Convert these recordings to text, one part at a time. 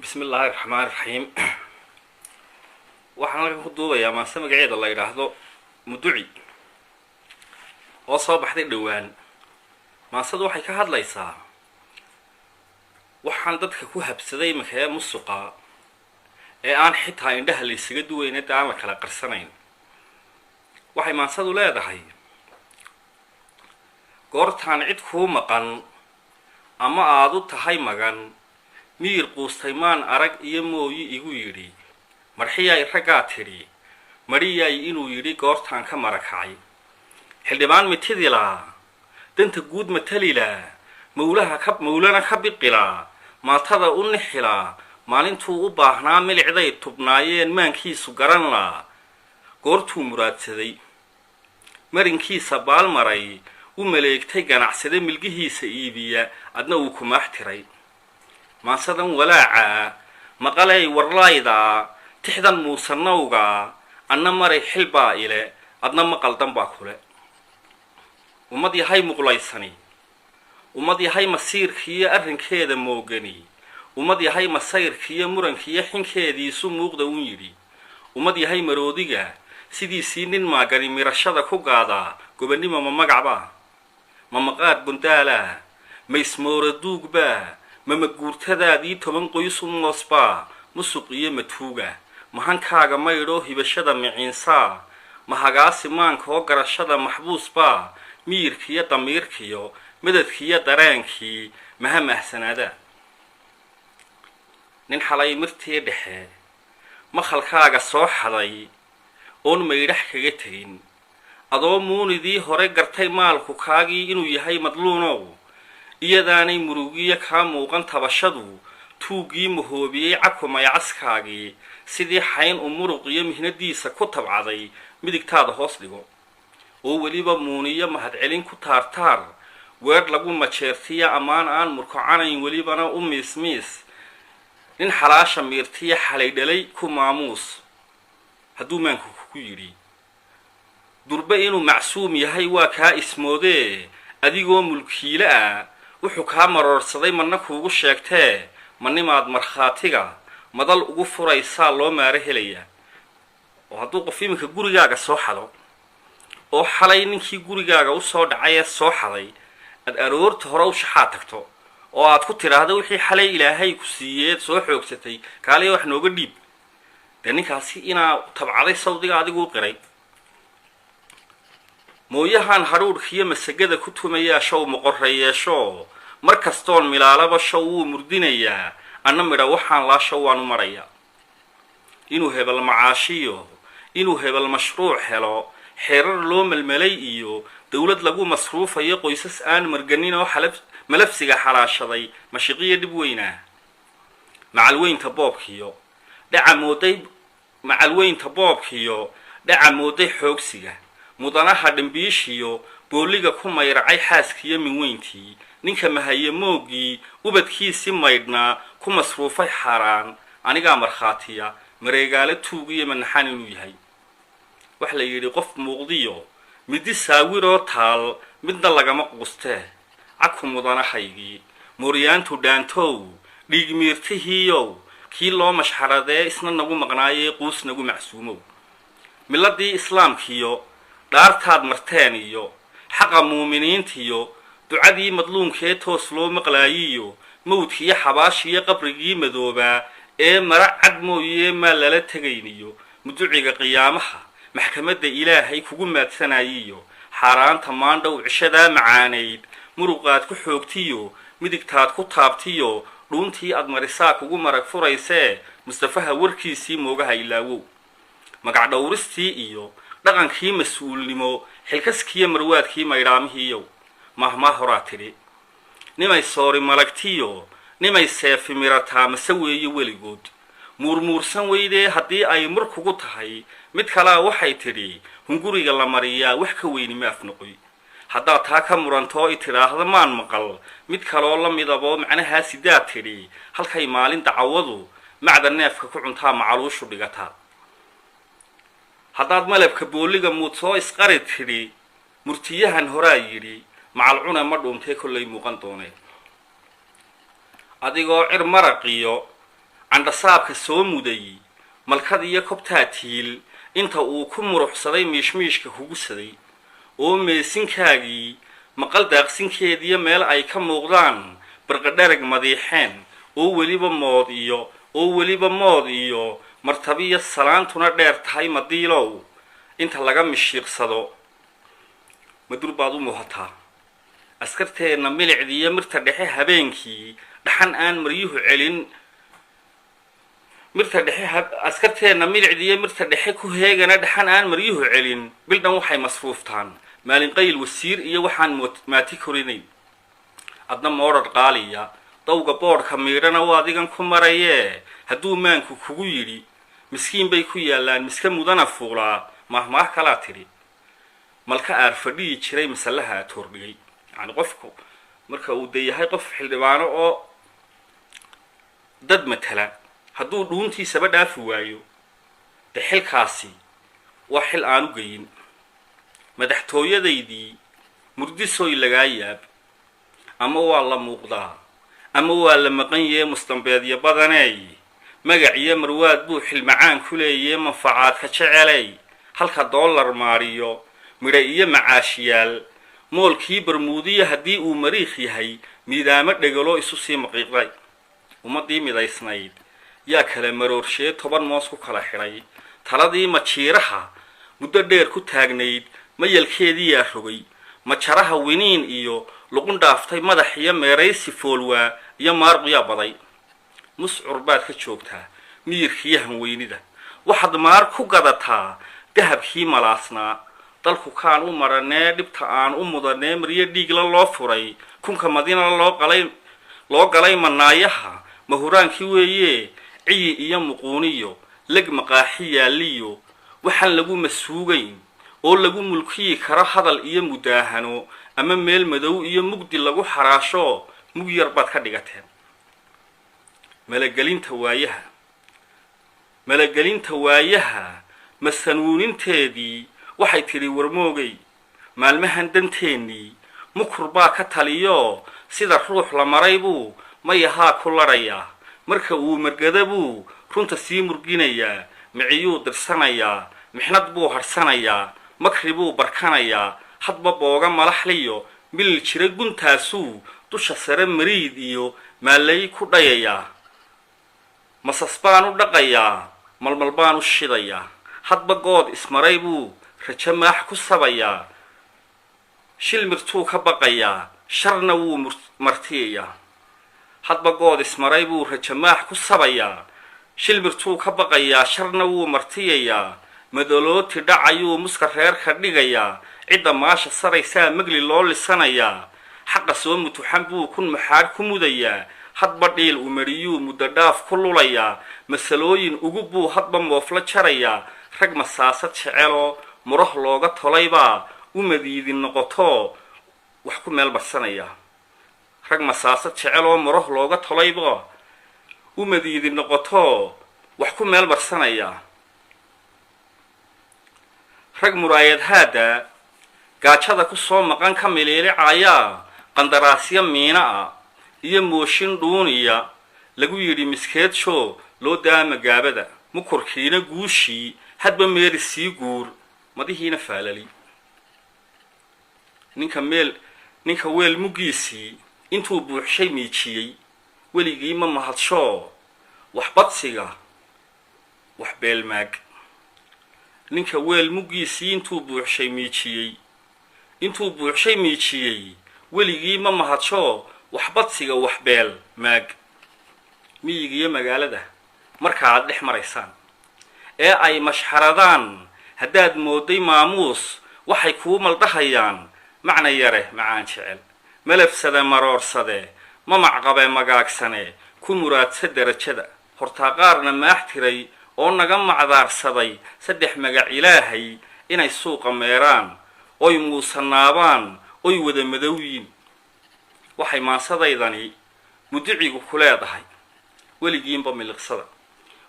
Bismi illaahi raxmaan raxiim. Waxaan halkan ku duubayaa maase magaceeda la yidhaahdo Muduci, oo soo baxday dhowaan. Maasadu waxay ka hadlaysaa waxaan dadka ku habsaday iminka ee musuqa, ee aan xitaa indhaha la ysaga duwayna, de aan la kala qarsanayn. Waxay maansadu leedahay: goortaan cid kuu maqan ama aad u tahay magan, miyir quustay maan arag iyo mooyi igu yidhi, marxiyay raggaa tidhi, mariyay inuu yidhi. Goortaan ka marakacay xildhibaan mitidilaa, danta guud matalilaa, mawlaha ka mawlana ka biqilaa, maatada u nixilaa, maalintuu u baahnaa milicday tubnaayeen maankiisu garan laa. Goortuu muraadsaday marinkiisa baalmaray, u maleegtay ganacsade milgihiisa iibiya, adna uu kumaax tiray. Maansadan walaacaa maqaley warlaydaa, tixdan muusanowgaa, anna maray xilbaa ile, adna maqal danbaa kule. Ummad yahay muqlaysani, ummad yahay masiirkiiyo arrinkeeda moogani, ummad yahay masayrkiiyo murankiiyo xinkeediisu muuqda un yidhi, ummad yahay maroodiga sidiisii nin maagani mirashada ku gaadaa. Gobannimo ma magacbaa? Ma maqaar gondaalaa? Ma ismoora duugbaa? Ma maguurtadaadii 10 qoys u moosbaa? Musuq iyo matuuga mahankaaga maydhoo hibashada miciinsaa? Ma hagaasi maanka oo garashada maxbuusbaa? Miyirkiiyo damiirkiyo madadkiiyo dareenkii maha mahsanaadaa? Nin xalay mirtii dhexe makhalkaaga soo xaday oon maydhax kaga tegin, adoo muunidii hore gartay maalku kaagii inuu yahay madluunow, iyadaanay murugiyo kaa muuqan tabashadu, tuuggii mahoobiyey cakumay caskaagii, sidii xayn u muruq iyo mihnadiisa ku tabcaday, midigtaada hoos dhigo oo weliba muuniyo mahadcelin ku taartaar, weer lagu majeertiya ammaan aan murkocanayn, welibana u miismiis. Nin xalaasha miirtiya xalay dhalay ku maamuus. Hadduu maanku kugu yidhi durbe inuu macsuum yahay, waa kaa ismoodee. Adigoo mulkiile ah wuxuu kaa maroorsaday madna kuugu sheegtee, manimaad markhaatiga madal ugu furaysaa loo maaro helayaa? Oo hadduu qof iminka gurigaaga soo xado, oo xalay ninkii gurigaaga usoo dhacay ee soo xaday aad aroorta hore u shaxaa tagto oo aad ku tidhaahdo, "Wixii xalay Ilaahay ku siiyeed soo xoogsatay kaaliya wax nooga dhiib," dee ninkaasi inaa tabcaday sawdiga adigu u qiray. Mooyahan hadhuudhkiiyo masagada ku tumayaa show moqorra yeesho, mar kastoon milaalaba show wuu murdinayaa, anna midha waxaan laa show waan u marayaa. Inuu hebel macaashiyo, inuu hebel mashruuc helo, xeerar loo melmelay iyo dowlad lagu masruufayo qoysas aan marganin oo xalab malafsiga xalaashaday, mashiqiyo dhib weynaa. Macalweynta boobkiyo dhaca mooday, macalweynta boobkiyo dhaca mooday xoogsiga, mudanaha dhimbiishiyo booliga ku mayracay xaaskiyo minweyntii, ninka mahaye mooggii ubadkiisi maydhnaa ku masruufay xaaraan, anigaa markhaatiya mareegaale tuugiyo manaxaan inuu yahay. Waxa la yidhi qof muuqdiyo midi saawiroo taal midna lagama quustee. Caku mudanahaygii mooryaantu dhaantow, dhiigmiirtihiiyow, kii loo mashxaradee isna nagu maqnaayee quus nagu macsuumow, miladii islaamkiyo dhaartaad marteen iyo xaqa muuminiintiyo ducadii madluumkee toos loo maqlaayiyo mawdkiiyo xabaashiyo qabrigii madoobaa ee mara cad mooyee maa lala tegayniyo muduciga qiyaamaha maxkamadda Ilaahay kugu maadsanayiyo xaaraanta maandhow cishadaa macaanayd muruqaad ku xoogtiyo midigtaad ku taabtiyo dhuuntii aad marisaa kugu marag furaysee. Mustafaha warkiisii moogaha ilaawow, magac dhowristii iyo dhaqankii mas-uulnimo, xilkaskiiyo marwaadkii maydhaamihiiyow. Mahmaa horaa tidhi: "Nimay soori malagtiyo nimay seefi mirataa mase weeye weligood muurmuursan weydee." Haddii ay mur kugu tahay, mid kalaa waxay tidhi: "Hunguriga la mariyaa wax ka weyni ma afnoqoy." Haddaad taa ka murantoo i tidhaahda maan maqal, mid kaloo la midaboo macnahaa sidaad tidhi: "Halkay maalin dacawadu macda neefka ku cuntaa macaluushu dhigataa." Haddaad malabka booliga muudsoo isqari tidhi, murtiyahan horaa yidhi: "Macalcuna ma dhuuntee." Kollay muuqan doonee adigoo cir maraqiyo Candhasaabka soo muday malkad iyo kobtaa tiil, inta uu ku muruxsaday miishmiishka kugusaday, oo meesinkaagii maqal daaqsinkeediyo meel ay ka muuqdaan barqadharag madiixeen, oo weliba mood iyo oo weliba mood iyo martabiyo salaantuna dheer tahay, madiilow inta laga mishiiqsado madur baad u muuhataa. Askarteenna milicdiiyo mirta dhexe habeenkii dhaxan aan maryuhu celin, mirta dhexe askarteenna milicdiiyo mirta dhexe ku heegana dhaxan aan maryuhu celin, bildhan waxay masruuftaan maalin qayl wasiir iyo waxaan maati korinayn. Adna moodhadh qaaliya dawga boodhka miidhana waa adigan ku marayee, hadduu maanku kugu yidhi miskiin bay ku yaallaan miska mudana fuulaa, maahmaah kalaa tidhi malka aar fadhiyi jiray masallaha aad hordhigay. Yacni qofku marka uu de yahay qof xildhibaano oo dad matala, hadduu dhuuntiisaba dhaafi waayo, de xilkaasi waa xil aanu geyin. Madaxtooyadaydii murdisoy lagaa yaab, ama waa la muuqdaa ama waa la maqan yahe, mustambeedyo badaney magac iyo marwaad buu xilmacaan ku leeyee, manfacaadka jeceley halka dollar maariyo midha iyo macaashiyaal, moolkii barmuudiya haddii uu mariikh yahay, miidaamo dhegaloo isu sii maqiiqday. Ummaddii midaysnayd yaa kala maroorshee 10 moos ku kala xidhay, taladii majiiraha muddo dheer ku taagnayd mayalkeedii yaa rogay, majaraha winiin iyo luqun dhaaftay madax iyo meeraysi foolwaa iyo maarquyaa baday. Muscur baad ka joogtaa miyirkiiyo hanweynida, waxaad maar ku gadataa dahabkii malaasnaa, dalku kaan u maranee dhibta aan u mudanee, maryo dhiigla loo furay kunka madina loo qalay loo galay manaayaha mahuraankii weeye, ciyi iyo muquuniyo leg maqaaxi yaaliyo waxaan lagu masuugayn oo lagu mulkiyi karo hadal iyo mudaahano, ama meel madow iyo mugdi lagu xaraasho mug yar baad ka dhigateen. Malagelinta waayaha, malagelinta waayaha masanuuninteedii waxay tidhi warmoogay maalmahan danteennii mukur baa ka taliyo, sida ruux la maray buu mayahaa ku ladhayaa, marka uu margada buu runta sii murginayaa, miciyuu dirsanayaa, mixnad buu hadhsanayaa, makri buu barkanayaa, hadba booga malaxliyo milil jira guntaasuu dusha sare mariid iyo maalay ku dhayayaa, masas baan u dhaqayaa, malmal baan u shidayaa, hadba good ismaray buu rajo maax ku sabayaa, shilmirtuu ka baqayaa, sharna wuu martiyayaa, hadba good ismaray buu rajo maax ku sabayaa, shilmirtuu ka baqayaa, sharna wuu martiyayaa, madalooti dhacayuu muska reerka dhigayaa, cidda maasha saraysaa megli loo lisanayaa, xaqa soo mutuxan buu kun maxaadh ku mudayaa, hadba dhiil umariyuu muddo dhaaf ku lulayaa, masalooyin ugu buu hadba moofla jarayaa, rag masaasad jeceloo murah looga tolaybaa u madiidin noqotoo wax ku meel barsanayaa, rag masaasad jeceloo murah looga tolaybaa u madiidin noqotoo wax ku meel barsanayaa, rag muraayad haada gaajada ku soo maqan ka miliilicayaa, qandaraasyo miina ah iyo mooshin dhuuniya lagu yidhi miskeedsho loo daama gaabada, mukurkiina guushii hadba meeri sii guur, madihiina faalali. Ninka meel ninka weel muggiisii intuu buuxshay miijiyey weligii ma mahadshoo wax badsiga wax beelmaag. Ninka weel muggiisii intuu buuxshay miijiyey intuu buuxshay miijiyey weligii ma mahadshoo wax badsiga wax beel maag. Miyigiyo magaalada marka aad dhex maraysaan ee ay mashxaradaan haddaad mooday maamuus, waxay kuu maldhahayaan macna yare macaan jecel, malabsade maroorsade mamacqabe magaagsane ku muraadsa derajada, hortaa qaarna maax tiray oo naga macdaarsaday 3 magac ilaahay inay suuqa meeraan oy muusanaabaan oy wada madowyiin. Waxay maasadaydani mudicigu ku leedahay weligiinba miliqsada,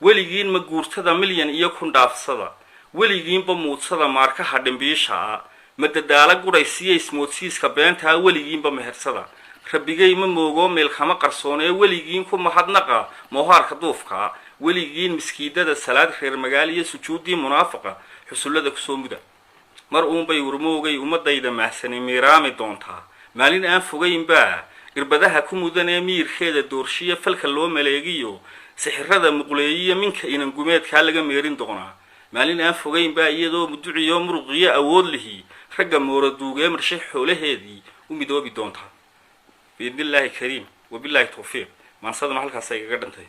weligiinma guurtada milyan iyo kun dhaafsada, weligiinba muudsada maarkaha dhimbiisha ah, madadaalo gudhaysiyo ismoodsiiska beentaa, weligiinba mehersada. Rabbigay ma moogoo meel kama qarsoonee, weligiin ku mahadnaqa moohaarka duufkaa, weligiin miskiidada salaad reer magaaliyo sujuuddii munaafaqa xusullada kusoo muda. Mar uunbay warmoogay ummadayda mahsani miiraami doontaa, maalin aan fogaynbaa irbadaha ku mudan ee miyirkeeda doorshiya falka loo maleegiyo sixirada muqleeyiyo minka inangumeedkaa laga meerin doonaa. Maalin aan fogaynbaa iyadoo muduciyo muruqiyo awood lihi ragga mooraduugee marshay xoolaheedii u midoobi doontaa, biidnillaahi kariim. Wabilaahi tawfiiq. Maansaduna halkaasay igaga dhantay.